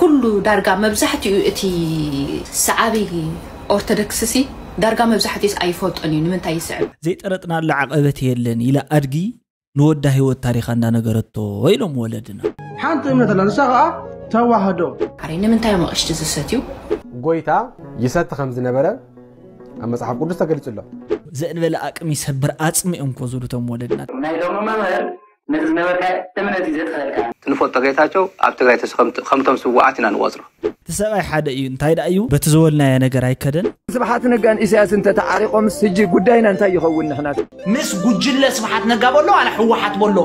ኩሉ ዳርጋ መብዛሕትኡ እቲ ሰዓቢ ኦርቶዶክስ ሲ ዳርጋ መብዛሕትኡ ኣይፈልጦን እዩ። ንምንታይ ይስዕብ? ዘይጠረጥናሉ ዓቐበት የለን ኢላ ኣድጊ ንወዳ ህይወት ታሪኻ እንዳነገረቶ ኢሎም ወለድና። ሓንቲ እምነት ኣላ፣ ንሳ ከዓ ተዋህዶ። ኣረ ንምንታይ እዮም ኣቕሽቲ ዝሰትዩ? ጎይታ ይሰቲ ከም ዝነበረ ኣብ መጽሓፍ ቅዱስ ተገሊጹ ኣሎ። ዘእንበለ ኣቅሚ ሰብር ኣጽሚ እዮም ኮ ዝብሉ እቶም ወለድና። ናይ ሎሚ መምህር ነቲ ዝነበርካ እምነት እዩ ዘጥፈልካ። ትንፈልጦ ጌታቸው ኣብ ትግራይ ተስ- ከምት- ከምቶም ስዋዓት ኢና ንቆፅሮ። እቲ ሰብኣይ ሓደ እዩ፣ እንታይ ደኣ እዩ በቲ ዝበልናዮ ነገር ኣይከደን። ስብሓት ነጋን ኢሳያስ እንተተዓሪቆምስ ሕጂ ጉዳይና እንታይ ይኸውን ንሕናስ? ምስ ጉጅለ ስብሓት ነጋ በሎ ኣነ ህወሓት በሎ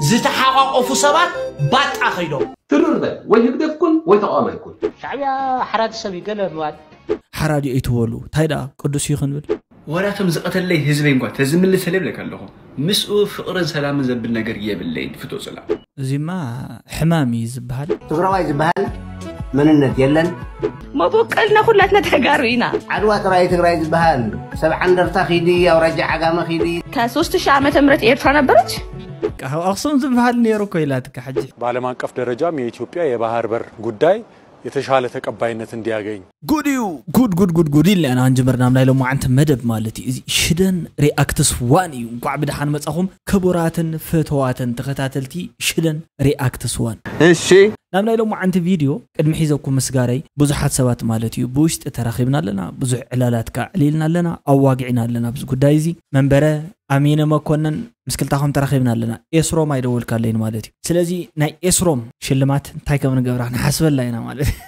ዝተሓቋቆፉ ሰባት ባጣ ከይዶም። ትድርበ ወይ ህግደፍ ኩን ወይ ተቃዋማይ ኩን። ሻዕብያ ሓራዲ ሰብ እዩ ገለ ምባል። ሓራዲ ኣይትበሉ፣ እንታይ ደኣ ቅዱስ እዩ ክንብል? ወላ እቶም ዝቐተለይ ህዝበይ እንኳ ተዝምልሰለይ ይብለካ ኣለኹ። ምስኡ ፍቕርን ሰላምን ዘብል ነገር የብለይን። ፍቶ ጽላ እዚማ ሕማም እዩ ዝበሃል። ትግራዋይ ዝበሃል መንነት የለን። መቦቀልና ኩላትና ተጋሩ ኢና። ዓድዋ ጥራይ ትግራይ ዝበሃል ሰብ ዓንደርታ ኺዲ ኣውራጃ ዓጋመ ኺዲ ከ3000 ዓመተ ምህረት ኤርትራ ነበረች። ካብ ኣኽሱም ዝበሃል ነይሩ እኮ ኢላትካ ሕጂ። በዓለም አቀፍ ደረጃም የኢትዮጵያ የባህር በር ጉዳይ የተሻለ ተቀባይነት እንዲያገኝ ጉድ እዩ። ጉድ ጉድ ጉድ ጉድ ኢልና ኢና ክንጅምር ናብ ናይ ሎማዓንቲ መደብ ማለት እዩ። እዚ ሽደን ሪኣክትስ ዋን እዩ። እንኳዕ ብደሓን መጻኹም ክቡራትን ፍትዋትን ተኸታተልቲ ሽደን ሪኣክትስ ዋን። እሺ ናብ ናይ ሎማዓንቲ ቪድዮ ቅድሚ ሒዘኩም ምስጋረይ ብዙሓት ሰባት ማለት እዩ ብውሽጢ ተራኺብና ኣለና፣ ብዙሕ ዕላላት ከዓ ዕሊልና ኣለና፣ ኣዋጊዕና ኣለና ኣብዚ ጉዳይ እዚ። መንበረ ኣሚነ መኮነን ምስ ክልታኹም ተራኺብና ኣለና። ኤስሮም ኣይደወልካለይን ማለት እዩ። ስለዚ ናይ ኤስሮም ሽልማት እንታይ ከም ንገብራ ክንሓስበላ ኢና ማለት እዩ።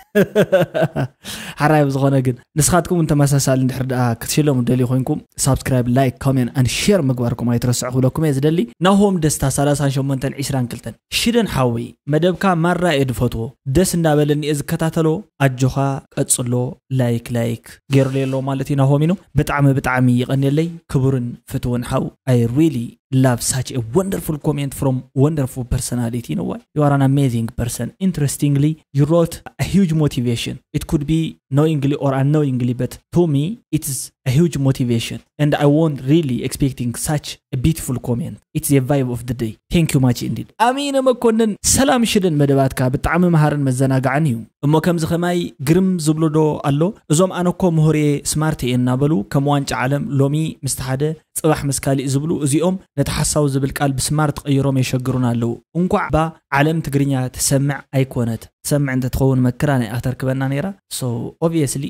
ሓራይ ብዝኾነ ግን ንስኻትኩም እውን ተመሳሳሊ እንድሕር ደኣ ክትሽለሙ ደልዩ ኮይንኩም ሳብስክራይብ፣ ላይክ፣ ኮሜንት ኣን ሼር ምግባርኩም ኣይትረስዑ ክብለኩም እየ ዝደሊ። ናሆም ደስታ ሰላሳን ሸሞንተን ዒስራን ክልተን ሽደን ሓወይ መደብካ ማራ እየ ድፈትዎ፣ ደስ እንዳበለኒ እየ ዝከታተሎ፣ ኣጆኻ ቀጽሎ። ላይክ ላይክ ገይሩለይ ኣሎ ማለት እዩ ናሆም ኢኑ። ብጣዕሚ ብጣዕሚ ይቐንየለይ ክቡርን ፍትውን ሓው። I really love such a wonderful comment from wonderful personality. You know why? You are an amazing person. Interestingly, you wrote a huge motivation. It could be knowingly or unknowingly, but to me, it's a huge motivation. And I won't really expecting such a beautiful comment. It's a vibe of the day. Thank you much indeed. ኣሚነ መኮንን ሰላም ሽደን መደባትካ ብጣዕሚ መሃርን መዘናጋዕን እዩ። እሞ ከምዚ ከማይ ግርም ዝብሉ ዶ ኣሎ? እዞም ኣነኮ ምሁር እየ ስማርት እየ እናበሉ ከም ዋንጫ ዓለም ሎሚ ምስቲ ሓደ ጽባሕ ምስ ካሊእ ዝብሉ እዚኦም ነቲ ሓሳዊ ዝብል ቃል ብስማርት ቀይሮም የሸግሩና ኣለዉ። እንኳዕ ባ ዓለም ትግርኛ ትሰምዕ ኣይኮነት፣ ትሰምዕ እንተትኸውን መክራ ናይ ኣተርክበና ነይራ። So obviously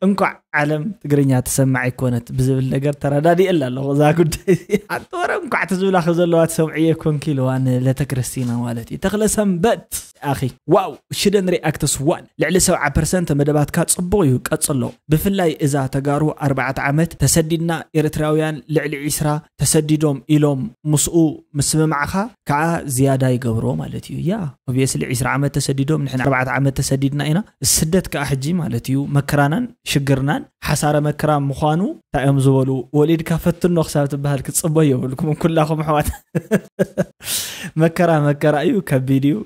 እንኳዕ ዓለም ትግርኛ ትሰምዕ ኣይኮነት ብዝብል ነገር ተረዳዲኤላ ኣለኹ እዛ ጉዳይ። ኣንተ ወረ እንኳዕ ትዝብላ ከዘለዋ ትሰምዕየ ኮንኪ ኢልዋ ንለተ ክርስቲና ማለት እዩ። ተኽለ ሰንበት ኣኺ ዋው ሽደን ሪኣክትስ ዋን ልዕሊ ሰብዓ ፐርሰንት መደባትካ ጽቡቕ እዩ ቀጽሎ። ብፍላይ እዛ ተጋሩ ኣርባዕተ ዓመት ተሰዲድና ኤርትራውያን ልዕሊ ዒስራ ተሰዲዶም ኢሎም ምስኡ ምስምማዕኻ ከዓ ዝያዳ ይገብሮ ማለት እዩ። ያ ኦብየስሊ ዒስራ ዓመት ተሰዲዶም ንሕና ኣርባዕተ ዓመት ተሰዲድና ኢና። ስደት ከዓ ሕጂ ማለት እዩ መከራናን ሽግርናን ሓሳረ መከራ ምዃኑ እንታይ እዮም ዝበሉ ወሊድካ ፈትኖ ክሳብ ትበሃል ክትፅበዩ የብልኩም ኩላኹም ኣሕዋት። መከራ መከራ እዩ ከቢድ እዩ።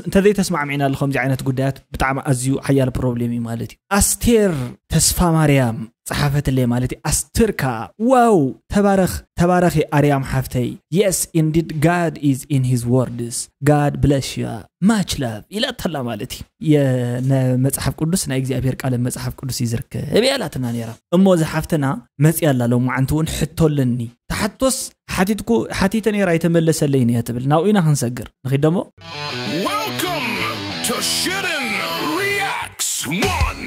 እንተዘይተስማዕሚዕና ኣሎ ከምዚ ዓይነት ጉዳያት ብጣዕሚ ኣዝዩ ሓያል ፕሮብሌም እዩ ማለት እዩ። ኣስቴር ተስፋ ማርያም ፀሓፈትለይ ማለት እዩ። ኣስቴር ከዓ ዋው ተባረኽ ተባረኺ ኣርያም ሓፍተይ። Yes indeed God is in his words, God bless you, much love ኢላተላ ማለት እዩ። የነ መጽሓፍ ቅዱስ ናይ እግዚኣብሔር ቃል መጽሓፍ ቅዱስ እዩ ዝርከብ እያ ኢላትና ነይራ። እሞ እዚ ሓፍትና መጽያ ኣላ ሎማዓንቲ እውን ሕቶ ኣለኒ። ተሓቶስ ሓቲትኩ ሓቲተ ነይራ ኣይተመለሰለይን እያ ትብል። ናብኡ ኢና ክንሰግር ንኺድ ደሞ። Welcome to Shouldn't Reacts One.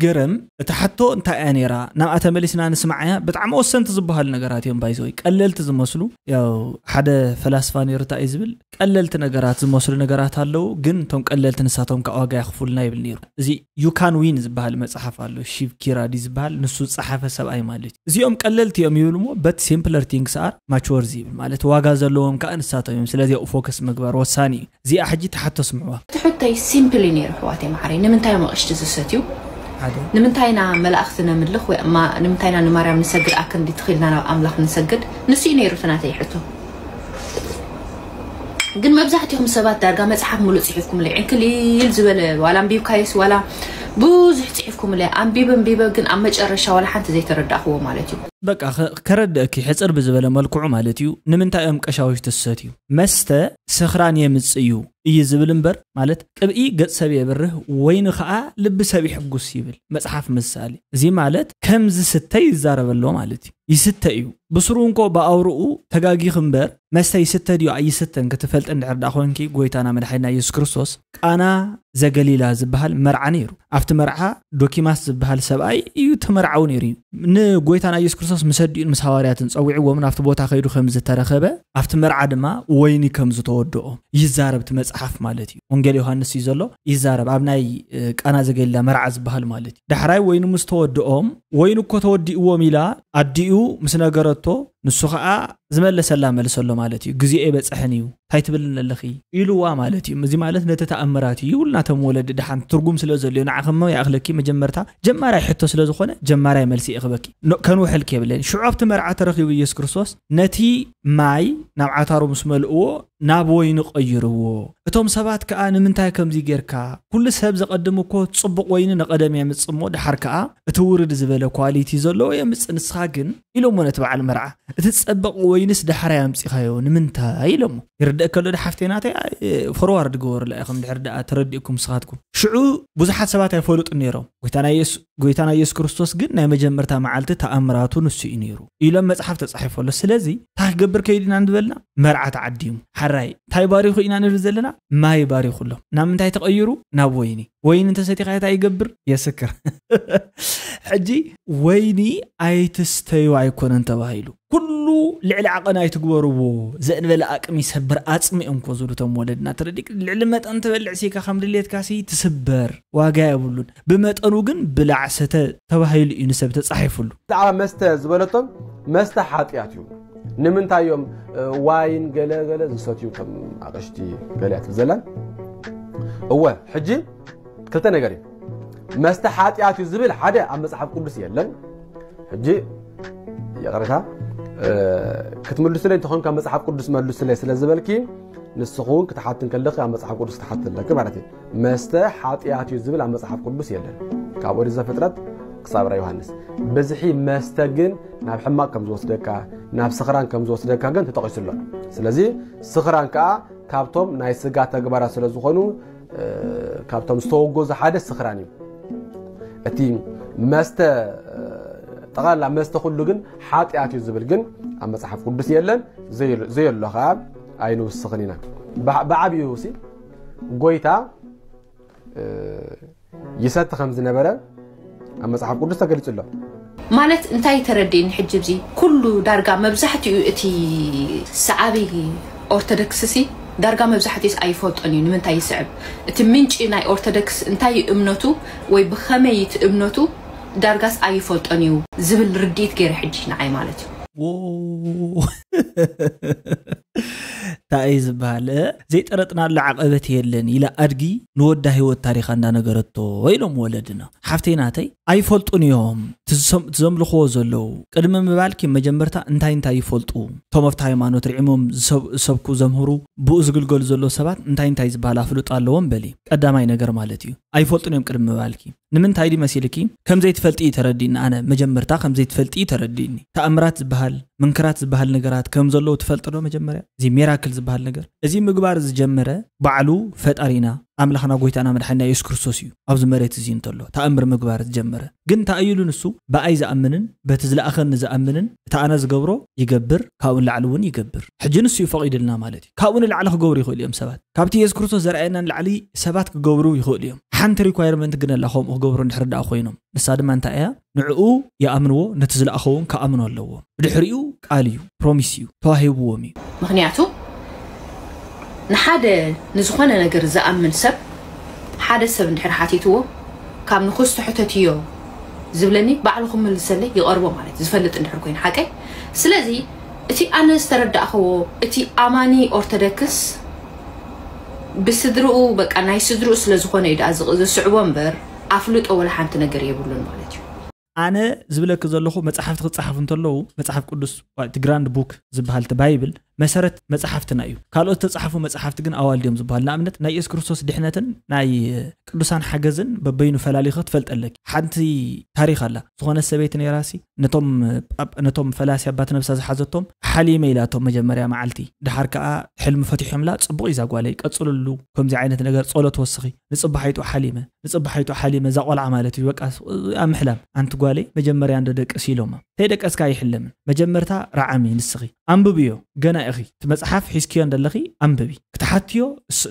ገረም እታ ሕቶ እንታይ እያ ነይራ? ናብኣ ተመሊስና ንስማዓያ። ብጣዕሚ ወሰንቲ ዝበሃሉ ነገራት እዮም ባይዘወይ ቀለልቲ ዝመስሉ። ያው ሓደ ፈላስፋ ነይሩ እንታይ እዩ ዝብል ቀለልቲ ነገራት ዝመስሉ ነገራት ኣለዉ፣ ግን እቶም ቀለልቲ ንሳቶም ከዓ ዋጋ የኽፍሉና ይብል ነይሩ። እዚ you can win ዝበሃል መፅሓፍ ኣሎ፣ ሺቭ ኪራዲ ዝበሃል ንሱ ዝፀሓፈ ሰብኣይ ማለት እዩ። እዚኦም ቀለልቲ እዮም ይብል እሞ but simpler things are much worth ይብል ማለት ዋጋ ዘለዎም ከዓ ንሳቶም እዮም። ስለዚ ኣብኡ ፎከስ ምግባር ወሳኒ እዩ። እዚኣ ሕጂ ተሓቶ ስምዕዋ። እቲ ሕቶይ ሲምፕል እዩ ነይሩ ኣሕዋተይ መዓረይ። ንምንታይ እዮም ኣቕሽቲ ዝሰትዩ? ሓደ ንምንታይ ኢና መላእኽቲ ነምልኽ ወይ እማ ንምንታይ ኢና ንማርያም ንሰግድ ኣክንዲ ትኽኢልና ናብ ኣምላኽ ንሰግድ? ንሱ እዩ ነይሩ እቲ ናተይ ሕቶ። ግን መብዛሕትኹም ሰባት ዳርጋ መጽሓፍ ሙሉእ ጽሒፍኩምለይ ዕንክሊል ዝበለ ዋላ ኣንቢብካዮስ ዋላ ብዙሕ ጽሒፍኩምለይ፣ ኣንቢበ ኣንቢበ ግን ኣብ መጨረሻ ዋላ ሓንቲ ዘይተረዳእክዎ ማለት እዩ። በቃ ከ- ከረድእኪ ሕጽር ብዝበለ መልክዑ ማለት እዩ። ንምንታይ እዮም ቀሻውሽቲ ዝሰትዩ? መስተ ስኽራን የምጽእ እዩ እዩ ዝብል እምበር፣ ማለት ቅብኢ ገጽ ሰብ የብርህ፣ ወይኒ ኸኣ ልቢ ሰብ ይሕጉስ ይብል መጽሓፍ ምሳሌ። እዚ ማለት ከም ዝስተ ይዛረብ ኣሎ ማለት እዩ። ይስተ እዩ። ብስሩ እንኮ ብኣውርኡ ተጋጊኺ እምበር፣ መስተ ይስተ ድዩ ኣይስተን ክትፈልጢ እንድሕር ደኣ ኮንኪ፣ ጎይታና መድሓኒና ኢየሱስ ክርስቶስ ቃና ዘገሊላ ዝበሃል መርዓ ነይሩ። ኣብቲ መርዓ ዶኪማስ ዝበሃል ሰብኣይ እዩ ተመርዓዊ ነይሩ እዩ። ንጎይታና ኢየሱስ ክርስቶስ ምስ ኣዲኡን ምስ ሃዋርያትን ጸዊዕዎም ናብቲ ቦታ ከይዱ ከም ዝተረኸበ፣ ኣብቲ መርዓ ድማ ወይኒ ከም ዝተወድኦ ይዛረብ እቲ መጽሓፍ ማለት እዩ። ወንጌል ዮሃንስ እዩ ዘሎ፣ ይዛረብ ኣብ ናይ እ፣ ቃና ዘገሊላ መርዓ ዝበሃል ማለት እዩ። ዳሕራይ ወይኒ ምስ ተወድኦም፣ ወይኒ እኮ ተወዲእዎም ኢላ ኣዲኡ ምስ ነገረቶ፣ ንሱ ኸኣ ዝመለሰላ መልሰሎ ማለት እዩ። ግዜኤ በጽሐን እዩ፣ እንታይ ትብልን ኣለኺ? ኢልዋ ማለት እዩ። እዚ ማለት ነቲ ተኣምራት እዩ። ይብሉና እቶም ወለዲ ደሓን ትርጉም ስለ ዘልዮ፣ ንዓኸሞ ይኣኽለኪ መጀመርታ ጀማራይ ሕቶ ስለ ዝኾነ ጀማራይ መልሲ ይእኽበኪ። ኖ- ከንውሕልኪ የብለይን። ሽዑ ኣብቲ መርዓ ተረኺቡ ኢየሱስ ክርስቶስ ነቲ ማይ ናብ ዓታሩ ምስ መልእዎ ናብ ወይኒ ቀይርዎ። እቶም ሰባት ከኣ ንምንታይ ከምዚ ጌርካ? ኩሉ ሰብ ዘቐድም እኮ ጽቡቕ ወይኒ ንቐደም የምጽእ እሞ ደሓር ከኣ እቲ ውርድ ዝበለ ኳሊቲ ዘለዎ የምጽእ፣ ንስኻ ግን ኢሎሞ ነቲ በዓል መርዓ። እቲ ጸበቕ ወይንስ ዳሕራይ ኣምጺኻዮ ንምንታይ ኢሎሞ። ይርደእ ከሎ ዶ ሓፍተይ ናተይ፣ ኣይ፣ ፎርዋርድ ግበሩላ ኢኹም ድሕር ደኣ ተረዲእኩም ንስኻትኩም። ሽዑ ብዙሓት ሰባት ኣይፈልጡን ነይሮም። ጎይታና የሱ-፣ ጎይታና የሱስ ክርስቶስ ግን ናይ መጀመርታ መዓልቲ ተኣምራቱ ንሱ እዩ ነይሩ ኢሎም መጽሓፍ ተጻሒፉ ኣሎ። ስለዚ እንታይ ክገብር ከይዱ ኢና እንበልና? መርዓ ተዓዲሙ። ሓራይ እንታይ ባሪኹ ኢና ንብል ዘለና? ማይ ባሪኹ ኣሎ። ናብ ምንታይ ተቐይሩ? ናብ ወይኒ። ወይኒ እንተሰቲኻ እንታይ ይገብር? የስክር። ሕጂ ወይኒ ኣይትስተዩ ኣይኮነን ተባሂሉ። ኩሉ ልዕሊ ዓቐን ኣይትግበርዎ፣ ዘእንበለ ኣቅሚ ይሰብር ኣጽሚ እዮም እኮ ዝብሉ እቶም ወለድና። ተረዲእክ? ልዕሊ መጠን ትበልዕ ሲካ ከም ድሌትካ ሲ ትስበር፣ ዋጋ የብሉን። ብመጠኑ ግን ብላዕ ሰተ ተባሂሉ እዩ ንሰብ ተጻሒፉሉ። ብዛዕባ መስተ ዝበለቶም፣ መስተ ሓጢኣት እዩ። ንምንታይ እዮም እ፣ ዋይን ገለ ገለ ዝሰትዩ ከም ኣቕሽቲ ገለ እያ ትብል ዘላ? እወ፣ ሕጂ ክልተ ነገር እዩ። መስተ ሓጢኣት እዩ ዝብል ሓደ ኣብ መጽሓፍ ቅዱስ የለን። ሕጂ ይቕሬታ፣ እ፣ ክትምልሱለይ እንተኾንካ መጽሓፍ ቅዱስ መልሱለይ ስለ ዝበልኪ፣ ንስኺ እውን ክትሓቲ እንከለኺ ኣብ መጽሓፍ ቅዱስ ክትሓቲ ኣለኪ ማለት እዩ። መስተ ሓጢኣት እዩ ዝብል ኣብ መጽሓፍ ቅዱስ የለን። ካብ ኦሪት ዘፍጥረት ክሳብ ራእይ ዮሃንስ። ብዝሒ መስተ ግን ናብ ሕማቕ ከም ዝወስደካ፣ ናብ ስኽራን ከም ዝወስደካ ግን ተጠቒሱ ኣሎ። ስለዚ ስኽራን ከኣ ካብቶም ናይ ስጋ ተግባራት ስለ ዝኾኑ፣ እ፣ ካብቶም ዝተወገዙ ሓደ ስኽራን እዩ። እቲ መስተ፣ እ፣ ጠቕላላ መስተ ኩሉ ግን ሓጢኣት እዩ ዝብል ግን ኣብ መጽሓፍ ቅዱስ የለን። ዘየሎ፣ ዘየሎ ከኣ ኣይንውስኽን ኢና። ብዓ-፣ ብዓብዩ ሲ ጎይታ፣ እ፣ ይሰቲ ከም ዝነበረ ኣብ መጽሓፍ ቅዱስ ተገሊጹ ኣሎ። ማለት እንታይ ተረዲእኒ ሕጂ፣ እዚ ኩሉ ዳርጋ መብዛሕትኡ እቲ ሰዓቢ ኦርቶዶክስ ሲ ዳርጋ መብዛሕትኡስ ኣይፈልጦን እዩ። ንምንታይ ይስዕብ? እቲ ምንጪ ናይ ኦርቶዶክስ እንታይ እዩ እምነቱ ወይ ብኸመይ እቲ እምነቱ ዳርጋስ ኣይፈልጦን እዩ ዝብል ርድኢት ገይረ ሕጂ ንዓይ ማለት እዩ። ዎ። እንታይ እዩ ዝበሃል? እ? ዘይጠረጥናሉ ዓቐበት የለን ኢላ ኣድጊ ንወዳ ህይወት ታሪኻ እንዳነገረቶ ኢሎም ወለድና። ሓፍተይ ናተይ ኣይፈልጡን እዮም። እቲ ዝሰም-፣ እቲ ዘምልኽዎ ዘለዉ ቅድሚ ምባልኪ መጀመርታ እንታይ እንታይ ይፈልጡ? እቶም ኣብቲ ሃይማኖት ርዒሞም ዝሰብ-፣ ዝሰብኩ ዘምህሩ ብኡ ዝግልገሉ ዘለዉ ሰባት እንታይ እንታይ ዝበሃል ኣፍልጦ ኣለዎም በሊ። ቀዳማይ ነገር ማለት እዩ። ኣይፈልጡን እዮም ቅድሚ ምባልኪ። ንምንታይ ድዩ መሲልኪ? ከም ዘይትፈልጢ እዩ ተረዲእኒ ኣነ። መጀመርታ ከም ዘይትፈልጢ እዩ ተረዲእኒ። ተኣምራት ዝበሃል፣ ምንክራት ዝበሃል ነገራት ከም ዘለዉ ትፈልጢ ዶ መጀመርያ? እዚ ሚራክል ዝበሃል ነገር። እዚ ምግባር ዝጀመረ ባዕሉ ፈጣሪና፣ ኣምላኽና፣ ጎይታና፣ መድሓኒና የሱስ ክርስቶስ እዩ። ኣብዚ መሬት እዚ እንተሎ ተኣምር ምግባር ዝጀመረ። ግን እንታይ እዩ ኢሉ ንሱ? ብኣይ ዝኣምንን በቲ ዝለኣኸኒ ዝኣምንን እቲ ኣነ ዝገብሮ ይገብር፣ ካብኡ ንላዕሊ እውን ይገብር። ሕጂ ንሱ እዩ ፈቒድልና ማለት እዩ። ካብኡ ንላዕሊ ክገብሩ ይኽእሉ እዮም ሰባት። ካብቲ የሱስ ክርስቶስ ዘርኣየና ንላዕሊ ሰባት ክገብሩ ይኽእሉ እዮም። ሓንቲ ሪኳየርመንት ግን ኣላ፣ ከምኡ ክገብሩ እንድሕር ደኣ ኮይኖም። ንሳ ድማ እንታይ እያ? ንዕኡ ይኣምንዎ፣ ነቲ ዝለኣኸዎ እውን ክኣምኑ ኣለዎም። ብድሕሪኡ ቃል እዩ፣ ፕሮሚስ እዩ፣ ተዋሂብዎም እዩ። ምኽንያቱ ንሓደ ንዝኾነ ነገር ዝኣምን ሰብ፣ ሓደ ሰብ እንድሕር ሓቲትዎ፣ ካብ ንኹስ ትሕተትዮ ዝብለኒ ባዕሉ ክምልሰለይ ይቐርቦ ማለት እዩ፣ ዝፈልጥ እንድሕር ኮይኑ ሓቀይ። ስለዚ እቲ ኣነ ዝተረዳእኽዎ፣ እቲ ኣማኒ ኦርቶዶክስ ብስድርኡ፣ በቃ ናይ ስድርኡ ስለ ዝኾነ እዩ ደኣ ዝቕ-፣ ዝስዕቦ እምበር፣ ኣፍልጦ ወላ ሓንቲ ነገር የብሉን ማለት እዩ። ኣነ ዝብለኪ ዘለኹ መጽሓፍቲ ክጸሓፉ እንተለዉ፣ መጽሓፍ ቅዱስ፣ እቲ ግራንድ ቡክ ዝበሃል እቲ ባይብል፣ መሰረት መጽሓፍትና እዩ። ካልኦት ዝተጻሕፉ መጽሓፍቲ ግን ኣዋልድ እዮም ዝበሃል። ንኣብነት ናይ የሱስ ክርስቶስ ድሕነትን ናይ ቅዱሳን ሓገዝን በበይኑ ፈላሊኸ ትፈልጠለኪ። ሓንቲ ታሪኽ ኣላ። ዝኾነ ሰበይቲ ነይራሲ ነቶም ነቶም ፈላሲ ኣባት ነብሳ ዝሓዘቶም ሓሊመ ኢላቶም መጀመርያ መዓልቲ። ድሓር ከኣ ሕልሚ ፈቲሖምላ ጽቡቕ እዩ ዛጓለይ ቀጽልሉ፣ ከምዚ ዓይነት ነገር ጸሎት ወስኺ። ንጽባሓይጡ ሓሊመ ንጽባሓይጡ ሓሊመ እዛ ቆልዓ ማለት እዩ። በቃ እዚኣ ምሕላም። ኣንቲ ጓለይ መጀመርያ እንዶ ደቅስ ኢሎማ። ተይደቀስካ ኣይሕለምን። መጀመርታ ረዓሚ ንስኺ። ኣንብብዮ። ገና ኢኺ። እቲ መጽሓፍ ሒዝክዮ እንደለኺ ኣንብቢ። ክትሓትዮ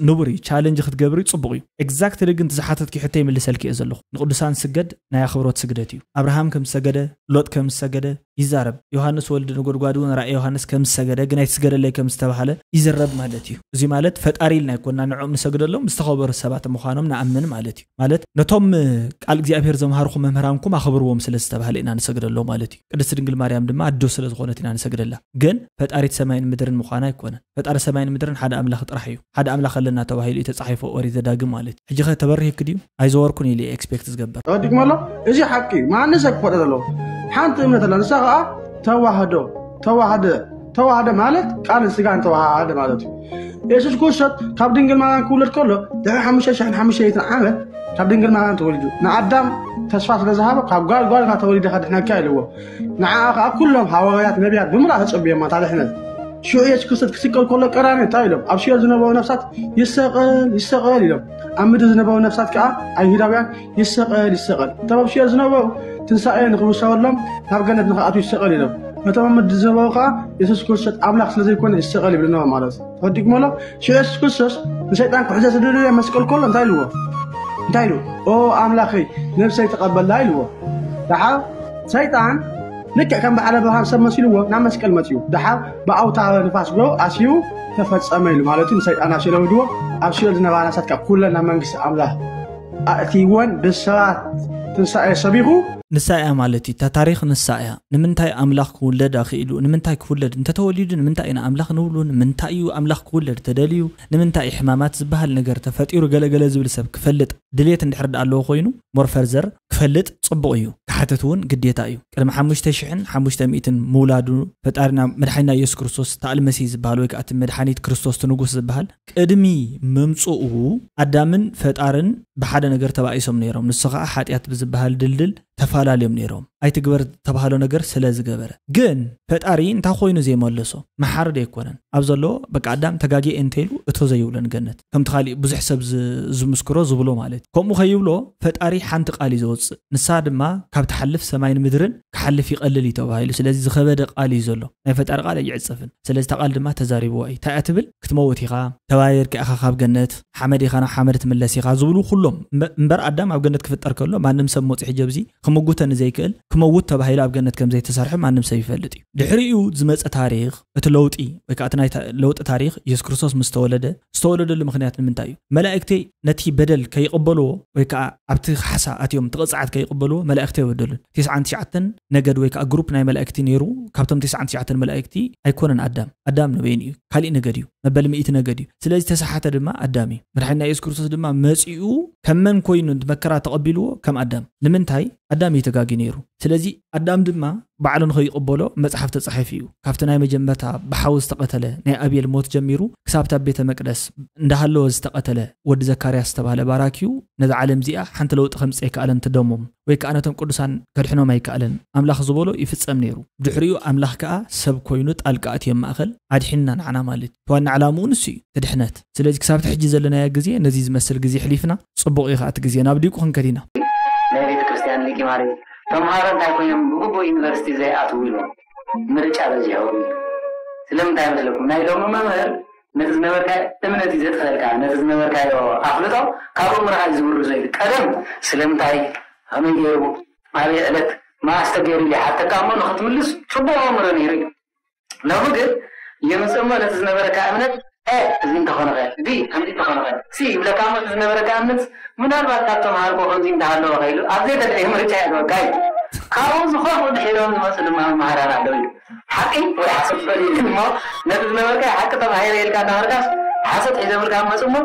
ንቡር እዩ። ቻለንጅ ክትገብሪ ጽቡቕ እዩ። ኤግዛክትሊ ግን ዝሓተትኪ ሕቶ ይምልሰልኪ እየ ዘለኹ። ንቅዱሳን ስገድ ናይ ኣኽብሮት ስግደት እዩ። ኣብርሃም ከም ዝሰገደ፣ ሎጥ ከም ዝሰገደ ይዛረብ። ዮሃንስ ወልድ ነጎድጓድ እውን ራእይ ዮሃንስ ከም ዝሰገደ ግን ኣይትስገደለይ ከም ዝተባሃለ ይዝረብ ማለት እዩ። እዚ ማለት ፈጣሪ ኢልና ኣይኮና ንዕኦም ንሰግደሎም ዝተኸበሩ ሰባት ምዃኖም ንኣምን ማለት እዩ። ማለት ነቶም ቃል እግዚኣብሔር ዘምሃርኹ መምህራንኩም ኣኽብርዎም ስለ ዝተባሃለ ኢና ንሰግደሎም ማለት እዩ። ቅድስቲ ድንግል ማርያም ድማ ኣዶ ስለ ዝኾነት ኢና ንሰግደላ። ግን ፈጣሪት ሰማይን ምድርን ምዃና ኣይኮነን። ፈጣሪ ሰማይን ምድርን ሓደ ኣምላኽ ጥራሕ እዩ። ሓደ ኣምላኽ ኣለና ተባሂሉ እዩ ተጻሒፉ ኦሪት ዘዳግም ማለት እዩ። ሕጂ ኸ ተበሪህክ ድዩ? ኣይዘወርኩን ኢሉ እዩ ኤክስፔክት ዝገብር። ተወዲግሞ ኣሎ። እዚ ሓቂ እዩ። ማንም ሰብ ክፈልጦ ዘለዎ ሓንቲ እምነት ኣላ። ንሳ ከዓ ተዋህዶ ተዋህደ ተዋህደ ማለት ቃልን ስጋን ተዋሃደ ማለት እዩ። የሱስ ክርስቶስ ካብ ድንግል ማርያም ክውለድ ከሎ ድሕሪ ሓሙሽተ ሽሕን ሓሙሽተ ሚእትን ዓመት ካብ ድንግል ማርያም ተወሊዱ። ንኣዳም ተስፋ ስለ ዝሃበ ካብ ጓል ጓል ኢኻ ተወሊደ ከድሕነካ ኢልዎ። ንዓኣ ከዓ ኩሎም ሃዋርያት ነቢያት ብምልኣ ተጸብዮማ እታ ድሕነት። ሽዑ የሱስ ክርስቶስ ክስቀል ከሎ ቀራንዮ እንታይ ኢሎም? ኣብ ሲኦል ዝነበሩ ነፍሳት ይሰቐል ይሰቐል ኢሎም። ኣብ ምድሪ ዝነበሩ ነፍሳት ከዓ ኣይሁዳውያን ይሰቐል ይሰቐል። እቶም ኣብ ሲኦል ዝነበሩ ትንሳኤ ንኽብሰረሎም ናብ ገነት ንኽኣትዉ ይሰቐል ኢሎም። ነቶም ኣብ ምድሪ ዝነበሩ ከዓ የሱስ ክርስቶስ ኣምላኽ ስለ ዘይኮነ ይሰቐል ይብሉ ነበሩ ማለት እዩ። ተወዲግሞ ኣሎ። ሽዑ የሱስ ክርስቶስ ንሰይጣን ክሕዞ ዝደለየ መስቀል ከሎ እንታይ ኢልዎ? እንታይ ኢሉ? ኦ ኣምላኸይ ነብሰይ ተቐበላ ኢልዎ። ደሓር ሰይጣን ልክዕ ከም በዓል ኣብርሃም ሰብ መሲልዎ ናብ መስቀል መፅዩ። ደሓር ብኣውታረ ንፋስ ጎ ኣስዩ ተፈጸመ ኢሉ ማለት እዩ። ንሰይጣን ኣብ ሲኦል ኣውሪድዎ። ኣብ ሲኦል ዝነበራ ነፍሳት ካብ ኩለን ናብ መንግስቲ ኣምላኽ ኣእትይወን ብስራት ትንሳኤ ሰቢኹ። ንሳ እያ ማለት እዩ። እታ ታሪኽ ንሳ እያ። ንምንታይ ኣምላኽ ክውለድ ኣኽኢሉ? ንምንታይ ክውለድ? እንተተወሊዱ ንምንታይ ኢና ኣምላኽ ንብሉ? ንምንታይ እዩ ኣምላኽ ክውለድ ተደልዩ? ንምንታይ እዩ ሕማማት ዝበሃል ነገር ተፈጢሩ? ገለገለ ዝብል ሰብ ክፈልጥ ድሌት እንድሕር ደኣ ኣለዎ ኮይኑ ሞር ፈርዘር ክፈልጥ ጽቡቕ እዩ። ክሓተት እውን ግዴታ እዩ። ቅድሚ ሓሙሽተ ሽሕን ሓሙሽተ ሚእትን ምውላዱ ፈጣሪና መድሓኒና ኢየሱስ ክርስቶስ ተኣልመሲ ዝበሃል ወይ ከዓ እቲ መድሓኒት ክርስቶስ እቲ ንጉስ ዝበሃል ቅድሚ ምምፅኡ ኣዳምን ፈጣርን ብሓደ ነገር ተባኢሶም ነይሮም። ንሱ ከዓ ሓጢኣት ብዝበሃል ድልድል ተፈላለዮም ነይሮም። ኣይትግበር ተባህሎ ነገር ስለ ዝገበረ። ግን ፈጣሪ እንታይ ኮይኑ ዘይመለሶ? መሓሪ ዶ ኣይኮነን? ኣብ ዘሎ በቃ ኣዳም ተጋጊየ እንተይሉ እቶ ዘይብሎ ንገነት። ከምቲ ካሊእ ብዙሕ ሰብ ዝ- ዝምስክሮ ዝብሎ ማለት እዩ። ከምኡ ከይብሎ ፈጣሪ ሓንቲ ቃል እዩ ዘውፅእ። ንሳ ድማ ካብ ትሓልፍ ሰማይን ምድርን ክሓልፍ ይቐልል እዩ ተባሂሉ። ስለዚ ዝኸበደ ቃል እዩ ዘሎ። ናይ ፈጣሪ ቃል ኣይዕፀፍን። ስለዚ እታ ቃል ድማ ተዛሪብዋ እዩ። እንታይ እያ ትብል? ክትመውት ኢኻ፣ ተባሪርካ ኢኻ ካብ ገነት፣ ሓመድ ኢኻ ናብ ሓመድ ትምለስ ኢኻ ዝብሉ ኩሎም። እምበ- እምበር ኣዳም ኣብ ገነት ክፍጠር ከሎ ማንም ሰብ መፂ ሕጂ ኣብዚ ክምጉተ ንዘይክእል ክመውት ተባሂሉ ኣብ ገነት ከም ዘይተሰርሐ ማንም ሰብ ይፈልጥ እዩ። ድሕሪኡ ዝመፀ ታሪኽ እቲ ለውጢ ወይ ከዓ እቲ ናይ ታ- ለውጢ ታሪኽ የሱስ ክርስቶስ ምስ ተወለደ ዝተወለደሉ ምኽንያት ንምንታይ እዩ? መላእክቲ ነቲ በደል ከይቕበልዎ ወይ ከዓ ኣብቲ ካሕሳ ኣትዮም እቲ ቅፅዓት ከይቕበልዎ መላእክቲ ኣይወደሉን። ትስዓን ትሽዓተን ነገድ ወይ ከዓ ግሩፕ ናይ መላእክቲ ነይሩ። ካብቶም ትስዓን ትሽዓተን መላእክቲ ኣይኮነን ኣዳም። ኣዳም ንበይኑ እዩ፣ ካሊእ ነገድ እዩ፣ መበል ሚእቲ ነገድ እዩ። ስለዚ ተሰሓተ ድማ ኣዳም እዩ። መድሓኒና የሱስ ክርስቶስ ድማ መፂኡ ከም መን ኮይኑ መከራ ተቐቢልዎ? ከም ኣዳም። ንምንታይ? ኣዳም እዩ ተጋጊ ነይሩ። ስለዚ ኣዳም ድማ ባዕሉ ንኸይቕበሎ መጽሓፍ ተጻሒፉ እዩ። ካብቲ ናይ መጀመርታ ብሓዊ ዝተቐተለ ናይ ኣቤል ሞት ጀሚሩ ክሳብ ኣብ ቤተ መቅደስ እንዳሃለወ ዝተቐተለ ወዲ ዘካርያስ ዝተባህለ ባራኪዩ ነዛ ዓለም እዚኣ ሓንቲ ለውጢ ከምጽእ ኣይከኣለን። ትደሞም ወይ ከኣ ነቶም ቅዱሳን ከድሕኖም ኣይከኣለን። ኣምላኽ ዝበሎ ይፍጸም ነይሩ። ድሕሪኡ ኣምላኽ ከኣ ሰብ ኮይኑ ጣልቃ ኣትዩ ኣብ ማእከል ኣድሒንና ንዓና ማለት እዩ። ዋና ዕላምኡ ንሱ እዩ፣ እቲ ድሕነት። ስለዚ ክሳብ እቲ ሕጂ ዘለናዮ ግዜ ነዚ ዝመስል ግዜ ኣሕሊፍና፣ ጽቡቕ እዩ ከኣ እቲ ግዜ። ናብ ሊቁ ክንከድ ኢና። ናይ ቤተ ክርስቲያን ሊቂ ማለት ተምሃሮ እንታይ ኮይኖም ብግቡእ ዩኒቨርሲቲ ዘይኣትዉ ኢሎም ምርጫ በዚሖም እዩ። ስለምንታይ መስለኩም? ናይ ሎሚ መምህር ነቲ ዝነበርካዮ እምነት እዩ ዘጥፍአልካ፣ ነቲ ዝነበርካዮ ኣፍልጦ ካብ ኣእምሮኻ እዩ ዝብርዞ ኢሉ። ቀደም ስለምንታይ፣ ከመይ ገይሩ፣ ኣበይ ዕለት፣ መዓስ ተገይሩ ኢሉ ይሓተካ እሞ ንኽትምልስ ጽቡቕ ኣእምሮ ነይሩ እዩ። ሎሚ ግን ይምጽእ እሞ ነቲ ዝነበረካ እምነት፣ ኤ፣ እዚ እንተኾነ ኸ፣ ቢ፣ ከምዚ እንተኾነ ኸ፣ ሲ ይብለካ እሞ እቲ ዝነበረካ እምነት ምናልባት ካብ ተምሃርኮ ከምዚ እንተሃለወ ኸ ኢሉ ኣብ ዘይተደለየ ምርጫ የእትወካ እዩ። ካብኡ ዝኾኑ ድሒሮም ዝመጹ ድማ መምሃራን ኣለዉ እዩ። ሓቂ ወይ ሓሶት ትፈልጥ እሞ ነቲ ዝነበርካ ሓቂ ተማሂረ ኢልካ እናኸድካስ ሓሶት ሒዞምልካ ክመጹ እሞ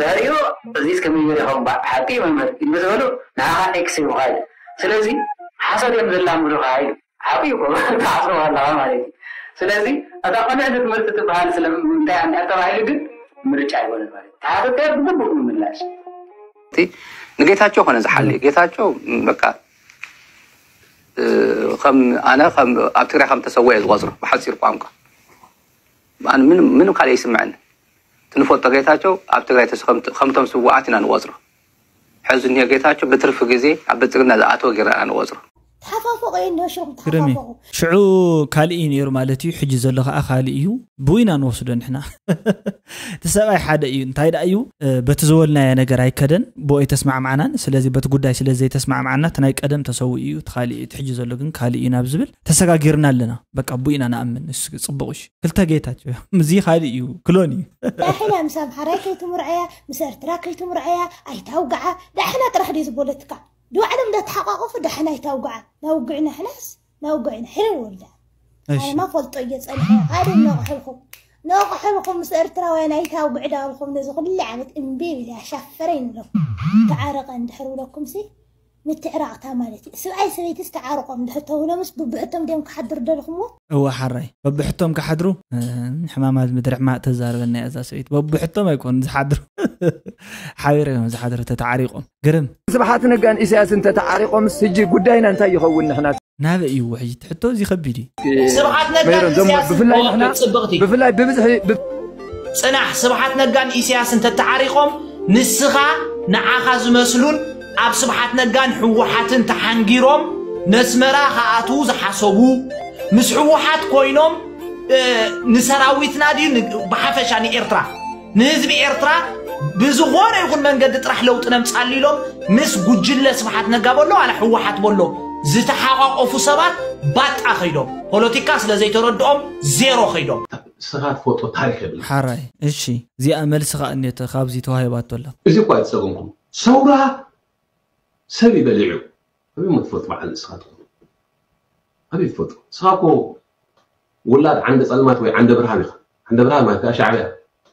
ድሕሪኡ እዚስ ከመይ ገይሩ ይኸውን ባዕ ሓቂ እዩ መምህር ኢሉ ምስ በሉ ንዓኻ ኤክስ ይብሉኻ እዩ። ስለዚ ሓሶት እዮም ዘላምዱኻ እዩ። ሓቂ እኮ ትሓስቦ ኣለኻ ማለት እዩ። ስለዚ እታ ቆልዕ ትምህርቲ ትበሃል ስለምንታይ እንድሕር ተባሂሉ ግን ምርጫ ኣይኮነን ማለት እዩ። ተሓተተ ብግቡእ ምምላሽ። እቲ ንጌታቸው ኾነ ዝሓሊ ጌታቸው በቃ ከም ኣነ ኣብ ትግራይ ከም ተሰወ እየ ዝቆፅሮ ብሓፂር ቋንቋ። ምንም ካልእ ይስምዐኒ። ትንፈልጦ ጌታቸው ኣብ ትግራይ ከምቶም ስዋኣት ኢና ንቆፅሮ። ሕዚ እኒሆ ጌታቸው ብትርፊ ግዜ ኣብ ብልፅግና ዝኣተወ ጌርና ኢና ንቆፅሮ። ተሓፋፈቑ እየ እንዶ ሽኹም ተሓፋፈቑ። ሽዑ ካልእ እዩ ነይሩ ማለት እዩ። ሕጂ ዘሎ ከዓ ካልእ እዩ። ብኡ ኢና ንወስዶ ንሕና። እቲ ሰብኣይ ሓደ እዩ። እንታይ ደኣ እዩ? በቲ ዝበልናዮ ነገር ኣይከደን፣ ብኡ ኣይተስማዕማዕናን። ስለዚ በቲ ጉዳይ ስለ ዘይተስማዕማዕና እቲ ናይ ቀደም ተሰዊኡ እዩ፣ እቲ ካልእ እዩ፣ እቲ ሕጂ ዘሎ ግን ካልእ እዩ ናብ ዝብል ተሰጋጊርና ኣለና። በቃ ብኡ ኢና ንኣምን። ንሱ ጽቡቕ እሺ። ክልተ ጌታቸው። እዚ ካልእ እዩ፣ ክሎን እዩ። ዳሕና ምስ ኣምሓራይ ከይትምርዐያ፣ ምስ ኤርትራ ከይትምርዐያ፣ ኣይታውግዓ። ዳሕና ጥራሕ ድዩ ዝቦለትካ? ድዋዕሎም እንዳተሓቋቆፉ ዳሕና ኣይታውግዓ። ናውግዕና ሕናስ ናውግዕና ሕርር ወልዳ። ኣነማ ፈልጦ እየ ጸኒሐ። ኣደ ነቕሕልኩም። ነቕሕልኩም ምስ ኤርትራውያን ኣይታውግዕ ዳልኩም ነዚ ኩሉ ዓመት እምቢ ኢለ ኣሻፈረኝ ንብለኩም። ተዓረቐ እንድሕር ብለኩም ሲ ምትዕራቕታ ማለት እዩ። ስብኣይ ሰበይትስ ተዓርቆም ድሕር ተውሎምስ ብብሕቶም ድዮም ክሓድሩ ደልኹምዎ? እወ ሓራይ በብሕቶም ክሓድሩ። ሕማማት ምድሪ ሕማቅ ተዛርበና እያ እዛ ሰበይቲ። በብሕቶም ኣይኮን ዝሓድሩ። ሓቢሮም እዮም ዝሓድሩ ተተዓሪቆም። ግርም። ስብሓት ነጋን ኢሳያስ እንተተዓሪቆምስ ሕጂ ጉዳይና እንታይ ይኸውን ንሕና? ናበይ እዩ ውሕጅ? ሕቶ እዚ ከቢድ እዩ። ስብሓት ነጋን መይሮም ዞም ኢሳያስን ብፍላይ ንሕና ጽብቕቲ ብፍላይ ብብዝሒ ብ- ጽናሕ፣ ስብሓት ነጋን ኢሳያስን ተተዓሪቖም ንስኻ ንዓኻ ዝመስሉን ኣብ ስብሓት ነጋን ህወሓትን ተሓንጊሮም ነስመራ ክኣትዉ ዝሓሰቡ ምስ ህወሓት ኮይኖም እ፣ ንሰራዊትና ድዩ ን- ብሓፈሻ ንኤርትራ ንህዝቢ ኤርትራ ብዝኾነ ይኹን መንገዲ ጥራሕ ለውጢ ነምጻሉ ኢሎም ምስ ጉጅለ ስብሓት ነጋ በሎ ዋላ ህወሓት በሎ ዝተሓቋቆፉ ሰባት ባጣ ከይዶም ፖለቲካ ስለ ዘይተረድኦም ዜሮ ከይዶም። ንስኻ ትፈልጦ ታሪኽ የብልካ። ሓራይ እሺ እዚኣ መልሲ ከዓ እኔተ ካብዚ ተዋሂባቶ ኣላ። እዚ እኳ ኣይተፀገምኩም ሰውራ ሰብ ይበሊዑ ኣበይ እሞ ትፈልጡ በዓል ንስኻ ትኾኑ ኣበይ ትፈልጡ ንስኻ እኮ ውላድ ዓንደ ፀልማት ወይ ዓንደ ብርሃን ኢኻ ዓንደ ብርሃን ማለት ከዓ ሻዕብያ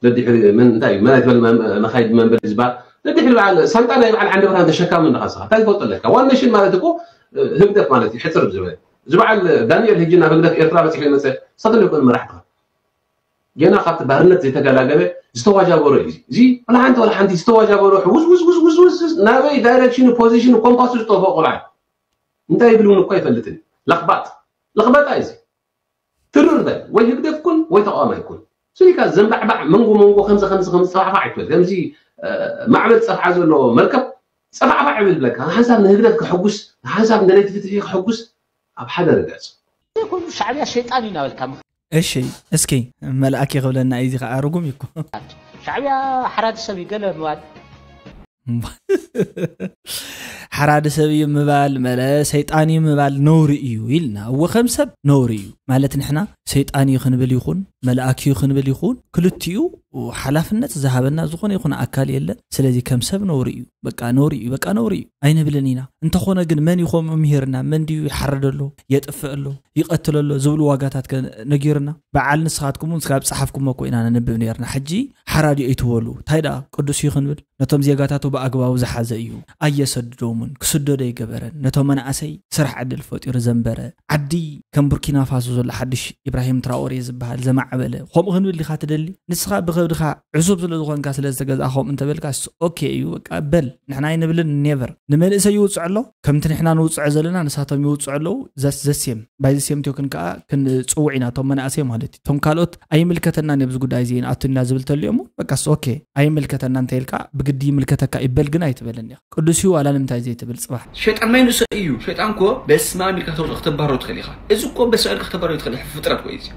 ደድሕሪ መን እንታይ መን ኣይትበል መኻይድ መንበሪ ዝበሃል ደድሕሪ በዓል ሳንጣ ናይ በዓል ዓንደ ብርሃን ተሸካሚ እንድኻ ንስኻ እንታይ ትፈልጦ ኣለካ ዋን ኔሽን ማለት እኮ ህግደፍ ማለት እዩ ሕፅር ዝበለ እዚ በዓል ዳንኤል ሕጂ ናብ ህግደፍ ኤርትራ በፂሑ ይመፀ ንስኻትም ይኮኑ መራሕትኻ ጌና ካብቲ ባርነት ዘይተገላገለ ዝተዋጃበሮ እዩ እዚ ወላ ሓንቲ ወላ ሓንቲ ዝተዋጃበሮ ሕውዝ ውዝ ውዝ ውዝ ውዝ ናበይ ዳይሬክሽኑ ፖዚሽኑ ኮምፓሱ ዝጠፍኦ ቆልዓ እንታይ ይብል እውን እኮ ኣይፈልጥን ለኽባጥ ለኽበጣ እዩ ትርር በል ወይ ህግደፍ ኩን ወይ ተቃዋማይ ኩን ስሊካ ዘንባዕባዕ መንጎ መንጎ ከምዚ ከምዚ ከምዚ ፀፋዕፋዕ ኣይትበል ከምዚ ማዕበል ፀፍዓ ዘለዎ መርከብ ፀፋዕፋዕ ይብል ብለካ ንሓንሳብ ንህግደፍ ከሐጉስ ንሓንሳብ ንደለይቲ ፍትሒ ከሐጉስ ኣብ ሓደ ርገፅ ኩሉ ሻዕብያ ሸይጣን እዩ እናበልካ እሺ እስኪ መልኣክ ክብለና እዩ እዚ ከዓ ርጉም እዩ እኮ ሻዕብያ ሓራዲ ሰብ እዩ ገለ ምባል ሓራዲ ሰብ እዩ ምባል መለ ሰይጣን እዩ ምባል ነውሪ እዩ ኢልና እወ ከም ሰብ ነውሪ እዩ ማለት ንሕና ሰይጣን እዩ ክንብል ይኹን መልኣክ እዩ ክንብል ይኹን ክልቲኡ ሓላፍነት ዝሃበና ዝኾነ ይኹን ኣካል የለን ስለዚ ከም ሰብ ነውሪ እዩ በቃ ነውሪ እዩ በቃ ነውሪ እዩ ኣይንብልን ኢና እንተኾነ ግን መን ይኾም ምሂርና መን ድዩ ይሓርድ ኣሎ የጥፍእ ኣሎ ይቐትል ኣሎ ዝብሉ ዋጋታት ነጊርና በዓል ንስኻትኩም እውን ስጋብ ፀሓፍኩሞ እኮ ኢና ነንብብ ነርና ሕጂ ሓራዲ ኣይትበሉ እንታይ ደኣ ቅዱስ እዩ ክንብል ነቶም ዜጋታቱ ብኣግባቡ ዝሓዘ እዩ ኣየሰድዶምን ክስደዶ ኣይገበረን ነቶም መናእሰይ ስራሕ ዕድል ፈጢሩ ዘንበረ ዓዲ ከም ቡርኪና ፋሶ ዘሎ ሓድሽ ኢብራሂም ትራኦሬ ዝበሃል ዘማዕበለ ከምኡ ክንብል ዲኻ ትደሊ ንስኻ ብኸብድኻ ዕሱብ ስለ ዝኾንካ ስለ ዝተገዝኣ ከምኡ እንተበልካ ኦኬ እዩ በቃ በል ንሕና ኣይንብልን ኔቨር ንመንእሰይ ይውፅዕ ኣሎ ከምቲ ንሕና ንውፅዖ ዘለና ንሳቶም ይውፅዑ ኣለዉ ዘስ ዘስየም ባይዚ ሴም ቲዮክን ከዓ ክንፅውዕ ኢና እቶም መናእሰይ ማለት እዩ እቶም ካልኦት ኣይምልከተናን ኣብዚ ጉዳይ እዚ ንኣቱና ዝብል ተልዮ እሞ በቃስ ኦኬ ኣይምልከተና እንተ ኢልካ ብግዲ ይምልከተካ ይበል ግን ኣይትበልን ኢኻ ቅዱስ እዩ ዋላ ንምንታይ ዘይትብል ፅባሕ ሸጣን ማይ ንእሶ እዩ ሸጣን ኮ በስማም ኢልካ ከተውፅኦ ከተባረሮ ትኽእል ኢኻ እዚ ኮ በስማም ኢልካ ከተባረሮ ትኽእል ፍጥረት ወይ እዚ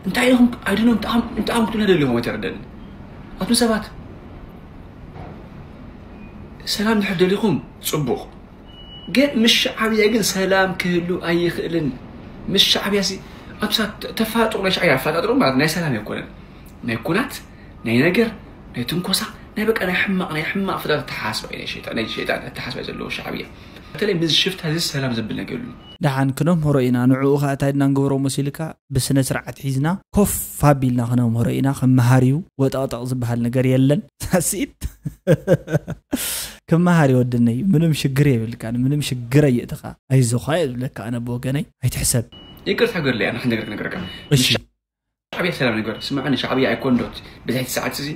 እንታይ ኢኹም ኣይድኖም እንተኣም ክትብለ ደሊኹም ኣይተረደኒ ኣቱም ሰባት ሰላም ድሕር ደሊኹም ፅቡቕ ግን ምስ ሻዕብያ ግን ሰላም ክህሉ ኣይኽእልን ምስ ሻዕብያ ሲ ኣብሳ ተፋጥሩ ናይ ሻዕብያ ኣፋጣጥሩ ማለት ናይ ሰላም ኣይኮነን ናይ ኩናት ናይ ነገር ናይ ትንኮሳ ናይ በቃ ናይ ሕማቕ ናይ ሕማቕ ፍጥረት ኣተሓሳስባ ናይ ሸይጣን ናይ ሸይጣን ኣተሓሳስባ ዘለዎ ሻዕብያ በተለይ ምስ ሽፍታ እዚ ሰላም ዘብል ነገር የብሉን ደሓን ክነምህሮ ኢና ንዕኡ ኸዓ እንታይ ድና ንገብሮ መሲልካ ብስነ ስርዓት ሒዝና ኮፍ ኣቢልና ክነምህሮ ኢና ከም መሃሪዩ ወጠቕጠቕ ዝበሃል ነገር የለን ሳስኢት ከም መሃሪ ወድነይ ምንም ሽግር የብልካን ምንም ሽግር ኣየእትኻ ኣይዞኻ እየ ዝብለካ ኣነ ብወገነይ ኣይትሕሰብ ይቅርታ ገድለ ኣነ ክነገር ክነገረካ እሺ። ሻዕብያ ሰላም ነገር ስምዓኒ ሻዕብያ ኣይኮን ዶ ብዛይቲ ሰዓት እዚ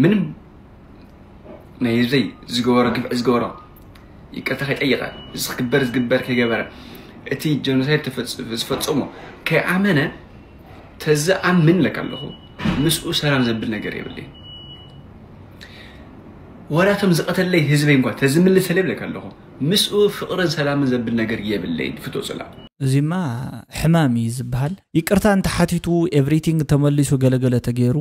ምንም ናይ ህዝበይ ዝገበሮ ግፍዒ ዝገበሮ ይቅርታ ከይጠየቀ እዚ ክግበር ዝግበር ከይገበረ እቲ ጀኖሳይድ ዝፈፀሞ ከይኣመነ ተዝኣምን ለካ ኣለኹ ምስኡ ሰላም ዘብል ነገር የብለይ ወራቶም ዝቐተለይ ህዝበይ እንኳ ተዝምልሰለይ ብለካ ኣለኹ ምስኡ ፍቕርን ሰላምን ዘብል ነገር የብለይ ፍቶ ፅላ እዚማ ሕማም እዩ ዝበሃል። ይቅርታ እንተሓቲቱ ኤቭሪቲንግ ተመሊሱ ገለገለ ተገይሩ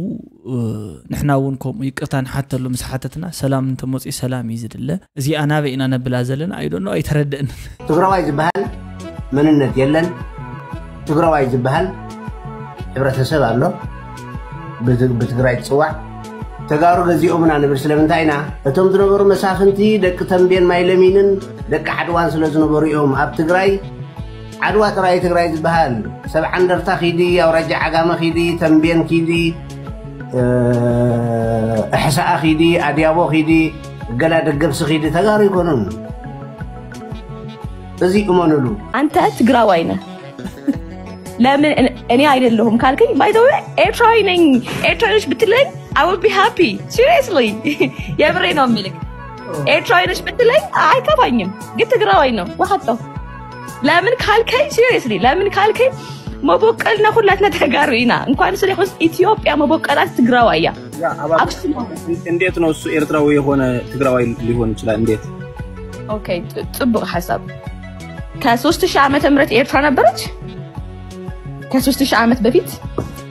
ንሕና እውን ከምኡ ይቅርታ ንሓተሉ ምስ ሓተትና ሰላም እንተመፅኡ ሰላም እዩ ዝድለ። እዚኣ ናበይ ኢና ነብላ ዘለና ኣይዶኖ ኣይተረደእንን። ትግራዋይ ዝበሃል መንነት የለን። ትግራዋይ ዝበሃል ሕብረተሰብ ኣሎ። ብትግራይ ትፅዋዕ ተጋሩ ገዚኦምና ንብል ስለምንታይ ኢና? እቶም ዝነበሩ መሳፍንቲ ደቂ ተንቤን ማይለሚንን ደቂ ዓድዋን ስለ ዝነበሩ እዮም ኣብ ትግራይ ዓድዋ ጥራይ ትግራይ ዝበሃል ሰብ ዓንደርታ ኪዲ ኣውራጃ ዓጋመ ኪዲ ተንቤን ኪዲ እሕሳኣ ኪዲ ኣድያቦ ኪዲ ገላ ደገብሲ ኪዲ ተጋሩ ይኮኑን እዚ እመኑሉ አንተ ትግራዋይ ነህ ለምን እኔ አይደለሁም ካልከኝ ባይዘው ኤርትራዊ ነኝ ኤርትራዊ ነሽ ብትለኝ I will be happy seriously የብሬ ነው ምልክ ኤርትራዊ ነሽ ብትለኝ አይከፋኝም ግን ትግራዋይ ነው ውሀጠው ለምን ካልከኝ seriously ለምን ካልከኝ መቦቀልና ሁላትና ተጋሩ ኢና እንኳን ስለ ኹስ ኢትዮጵያ መቦቀላት ትግራዋይ እያ እንዴት ነው እሱ ኤርትራዊ የሆነ ትግራዋይ ሊሆን ይችላል እንዴት okay ጽቡቅ ሐሳብ ከ3000 ዓመተ ምህረት ኤርትራ ነበረች ከ3000 ዓመት በፊት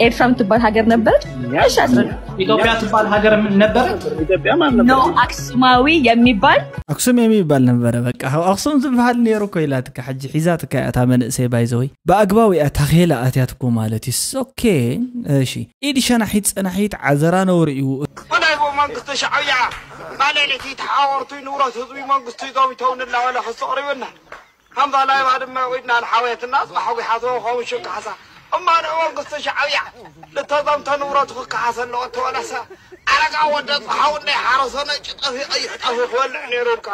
ኤርትራ የምትባል ሀገር ነበረች እሺ አስረዳ ኢትዮጵያ ትባል ሀገር ነበረ ኢትዮጵያ ማለት ነው አክሱማዊ የሚባል አክሱም የሚባል ነበረ በቃ አክሱም ዝበሃል ነሩ እኮ ይላትካ ሕጂ ሒዛትካ እታ መንእሰይ ባይዘወይ ብኣግባቡ እያ ታኼላ ኣትያትኮ ማለት እዩ okay እሺ ኢድ ሸናሒት ጸናሒት ዓዘራ ነውሪ እዩ ብናይ መንግስቲ ሻዕብያ ማለሊቲ ተሓወርቱ ንብረት ህዝቢ መንግስቲ ዶቢተው ንላበለ ክስተቕሪብና ከምዛ ናይ ባድመ ኢድና ንሓወየትና ኣፅባሕ ጒሓቶ ኸውን ሽካሕሳ እማ ንእወን ክስተ ሻዕብያ ልተዘምተ ንብረቱ ክከሓሰ ኣለዎ ተበለሰ ኣረጋ ወደ ፀሓው ናይ ሓረሰ ነጭ ጠፊ ቀይሕ ጠፊ ክበልዕ ነይሩ ኢልካ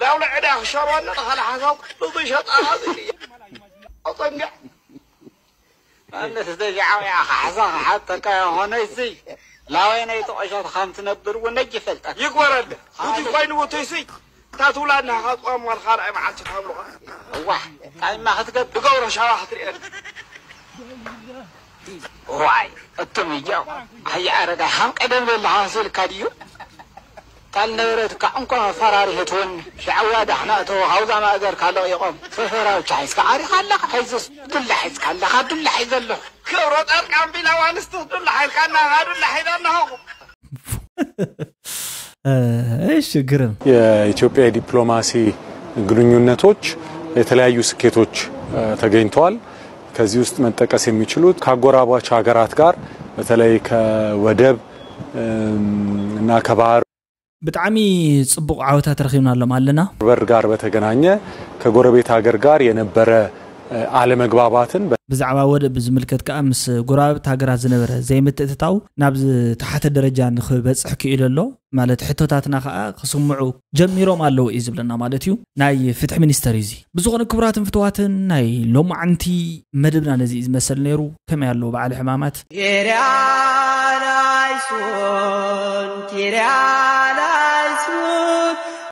ላውለ ዕዳ ክሸርበኒ ንኸለ ሓሳብ ብዙ ሸጣራ ዝድየ ኣፀንግዕ ኣነስ ደጃዓው ኢኻ ሓዛ ክሓተካ የኾነ እዙይ ላወይ ናይ ተቆሸት ከም ትነብር እውን ነጅ ይፈልጠ ይግበረልህ ውቱይ ኮይኑ ውቱይ ስይ እታ ትውላድ ናኻ ጾም ዋል ካልኣይ መዓልቲ ትሃብሉኻ እዋ ታይማ ክትገብር ትገብሮ ሻባ ክትርእየኒ ዋይ እቶም እያው ኣየ ኣረጋይ ሃም ቀደም ዘለኻ ስልካ ድዩ ታልነበረትካ እንኳ ፈራሪህትውን ሻዕውያ ዳሕና እተወ ሃውዛ ማእገርካ ለቒቖም ፈፈራርቻ ሒዝካ ዓሪኻ ኣለኻ ሕዝስ ዱላ ሒዝካ ኣለኻ ዱላ ሒዘ ኣለኹ ክብረ ጻድቃን ቢላው ኣንስቲ ዱላ ሓይልካ እናኻ ዱላ ሒዘ ኣለኹ እሺ ግርም የኢትዮጵያ የዲፕሎማሲ ግንኙነቶች የተለያዩ ስኬቶች ተገኝተዋል። ከዚህ ውስጥ መጠቀስ የሚችሉት ከአጎራባች ሀገራት ጋር በተለይ ከወደብ እና ከባህር ብጣዕሚ ጽቡቕ ዓወታት ረኺብናሎም ኣለና። በር ጋር በተገናኘ ከጎረቤት ሀገር ጋር የነበረ ኣለመግባባትን ብዛዕባ ወደብ ዝምልከት ከኣ ምስ ጎረባብቲ ሃገራት ዝነበረ ዘይምትእትታው ናብ ዝተሓተ ደረጃ ንኽበጽሕ ክኢሉ ኣሎ። ማለት ሕቶታትና ከኣ ክስምዑ ጀሚሮም ኣለዉ እዩ ዝብለና ማለት እዩ። ናይ ፍትሒ ሚኒስተር እዩ እዚ። ብዝኾነ ክቡራትን ፍትዋትን ናይ ሎማዓንቲ መደብና ነዚ እዩ ዝመስል ነይሩ። ከመይ ኣለዉ በዓል ሕማማት?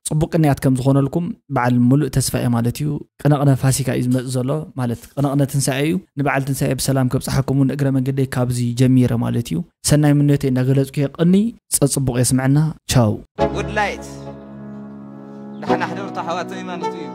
ጽቡቅ ቅንያት ከም ዝኾነልኩም በዓል ሙሉእ ተስፋ እየ ማለት እዩ። ቅነቅነ ፋሲካ እዩ ዝመጽእ ዘሎ ማለት ቅነቅነ ትንሳኤ እዩ። ንበዓል ትንሳኤ ብሰላም ከብጽሓኩም እውን እግረ መንገደይ ካብዚ ጀሚረ ማለት እዩ። ሰናይ ምንዮተይ እንዳገለጽኩ እየ። ቅኒ ጸጽቡቅ የስምዐና። ቻው። Good night ደሓና ሕደሩ ኣሕዋተይ ማለት እዩ።